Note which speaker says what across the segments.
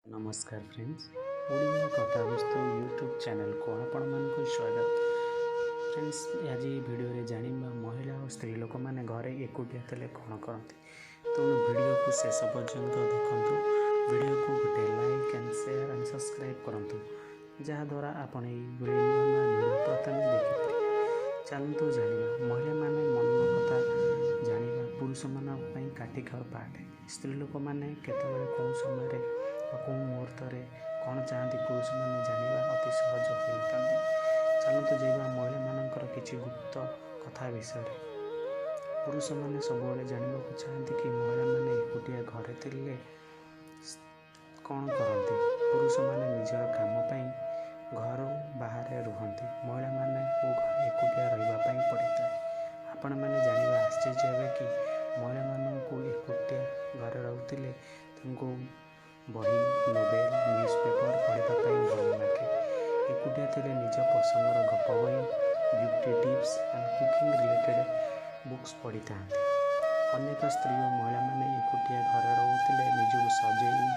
Speaker 1: ନମସ୍କାର ଫ୍ରେଣ୍ଡସ୍, ଓଡ଼ିଆ କଥାବସ୍ତୁ ୟୁଟ୍ୟୁବ୍ ଚ୍ୟାନେଲକୁ ଆପଣମାନଙ୍କୁ ସ୍ୱାଗତ। ଫ୍ରେଣ୍ଡସ୍, ଆଜି ଏହି ଭିଡ଼ିଓରେ ଜାଣିବା ମହିଳା ଓ ସ୍ତ୍ରୀ ଲୋକମାନେ ଘରେ ଏକୁଟିଆ ଥିଲେ କ'ଣ କରନ୍ତି। ତେଣୁ ଭିଡ଼ିଓକୁ ଶେଷ ପର୍ଯ୍ୟନ୍ତ ଦେଖନ୍ତୁ। ଭିଡ଼ିଓକୁ ଗୋଟେ like and share and subscribe କରନ୍ତୁ, ଯାହାଦ୍ୱାରା ଆପଣ ଏଇଭଳି ନୂଆ ନୂଆ ଭିଡ଼ିଓ ପ୍ରଥମେ ଦେଖିପାରିବେ। ଚାଲନ୍ତୁ ଜାଣିବା। ମହିଳାମାନେ ମନ କଥା ଜାଣିବା ପୁରୁଷମାନଙ୍କ ପାଇଁ କାଠିକର ପାଠ। ସ୍ତ୍ରୀ ଲୋକମାନେ କେତେବେଳେ, କେଉଁ ସମୟରେ ବା କେଉଁ ମୁହୂର୍ତ୍ତରେ କ'ଣ ଚାହାନ୍ତି, ପୁରୁଷମାନେ ଜାଣିବା ଅତି ସହଜ ହୋଇଥାନ୍ତି। ଚାଲନ୍ତୁ ଯିବା ମହିଳାମାନଙ୍କର କିଛି ଗୁପ୍ତ କଥା ବିଷୟରେ। ପୁରୁଷମାନେ ସବୁବେଳେ ଜାଣିବାକୁ ଚାହାନ୍ତି କି ମହିଳାମାନେ ଏକୁଟିଆ ଘରେ ଥିଲେ କ'ଣ କରନ୍ତି। ପୁରୁଷମାନେ ନିଜର କାମ ପାଇଁ ଘରୁ ବାହାରେ ରୁହନ୍ତି, ମହିଳାମାନଙ୍କୁ ଘରେ ଏକୁଟିଆ ରହିବା ପାଇଁ ପଡ଼ିଥାଏ। ଆପଣମାନେ ଜାଣିବା ଆଶ୍ଚର୍ଯ୍ୟ ହେବେ କି ମହିଳାମାନଙ୍କୁ ଏକୁଟିଆ ଘରେ ରହୁଥିଲେ ତାଙ୍କୁ ବହି, ନୋଭେଲ, ନ୍ୟୁଜ୍ ପେପର ପଢ଼ିବା ପାଇଁ ଭଲ ଲାଗେ। ଏକୁଟିଆ ଥିଲେ ନିଜ ପସନ୍ଦର ଗପ ବହି, beauty tips and cooking related books ପଢ଼ିଥାନ୍ତି। ଅନେକ ସ୍ତ୍ରୀ ଓ ମହିଳାମାନେ ଏକୁଟିଆ ଘରେ ରହୁଥିଲେ ନିଜକୁ ସଜେଇ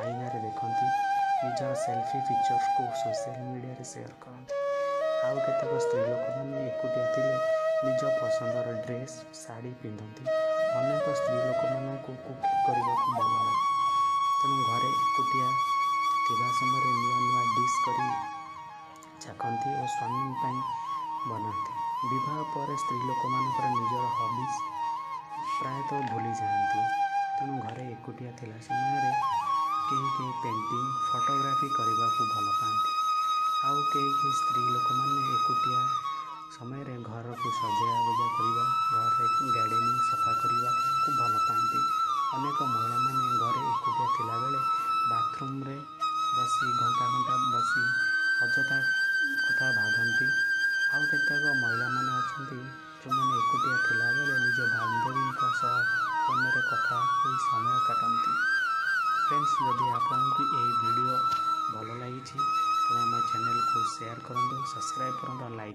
Speaker 1: ଆଇନାରେ ଦେଖନ୍ତି, ନିଜର ସେଲ୍ଫି ପିକ୍ଚର୍ସକୁ ସୋସିଆଲ ମିଡ଼ିଆରେ ସେୟାର କରନ୍ତି। ଆଉ କେତେକ ସ୍ତ୍ରୀ ଲୋକମାନେ ଏକୁଟିଆ ଥିଲେ ନିଜ ପସନ୍ଦର ଡ୍ରେସ୍, ଶାଢ଼ୀ ପିନ୍ଧନ୍ତି। ଅନେକ ସ୍ତ୍ରୀ ଲୋକମାନଙ୍କୁ କୁକିଂ କରିବାକୁ ଭଲ ଲାଗେ, ତେଣୁ ଘରେ ଏକୁଟିଆ ଥିବା ସମୟରେ ନୂଆ ନୂଆ ଡିସ୍ କରି ଚାଖନ୍ତି ଓ ସ୍ୱାମୀ ପାଇଁ ବନାନ୍ତି। ବିବାହ ପରେ ସ୍ତ୍ରୀ ଲୋକମାନଙ୍କର ନିଜର ହବିଜ୍ ପ୍ରାୟତଃ ଭୁଲି ଯାଆନ୍ତି। ତେଣୁ ଘରେ ଏକୁଟିଆ ଥିଲା ସମୟରେ କେହି କେହି ପେଣ୍ଟିଂ, ଫଟୋଗ୍ରାଫି କରିବାକୁ ଭଲ ପାଆନ୍ତି। ଆଉ କେହି କେହି ସ୍ତ୍ରୀ ଲୋକମାନେ ଏକୁଟିଆ ସମୟରେ ଘରକୁ ସଜା ବଜା କରିବା, ଘରେ ଗାର୍ଡ଼େନିଂ, ସଫା କରିବାକୁ ଭଲ ପାଆନ୍ତି। ଅନେକ ମହିଳାମାନେ ଘରେ ଏକୁଟିଆ ଥିଲାବେଳେ ବାଥରୁମ୍ରେ ବସି ଘଣ୍ଟା ଘଣ୍ଟା ବସି ଅଯଥା କଥା ଭାବନ୍ତି। ଆଉ କେତେକ ମହିଳାମାନେ ଅଛନ୍ତି, ଯେଉଁମାନେ ଏକୁଟିଆ ଥିଲାବେଳେ ନିଜ ବାନ୍ଧବୀମାନଙ୍କ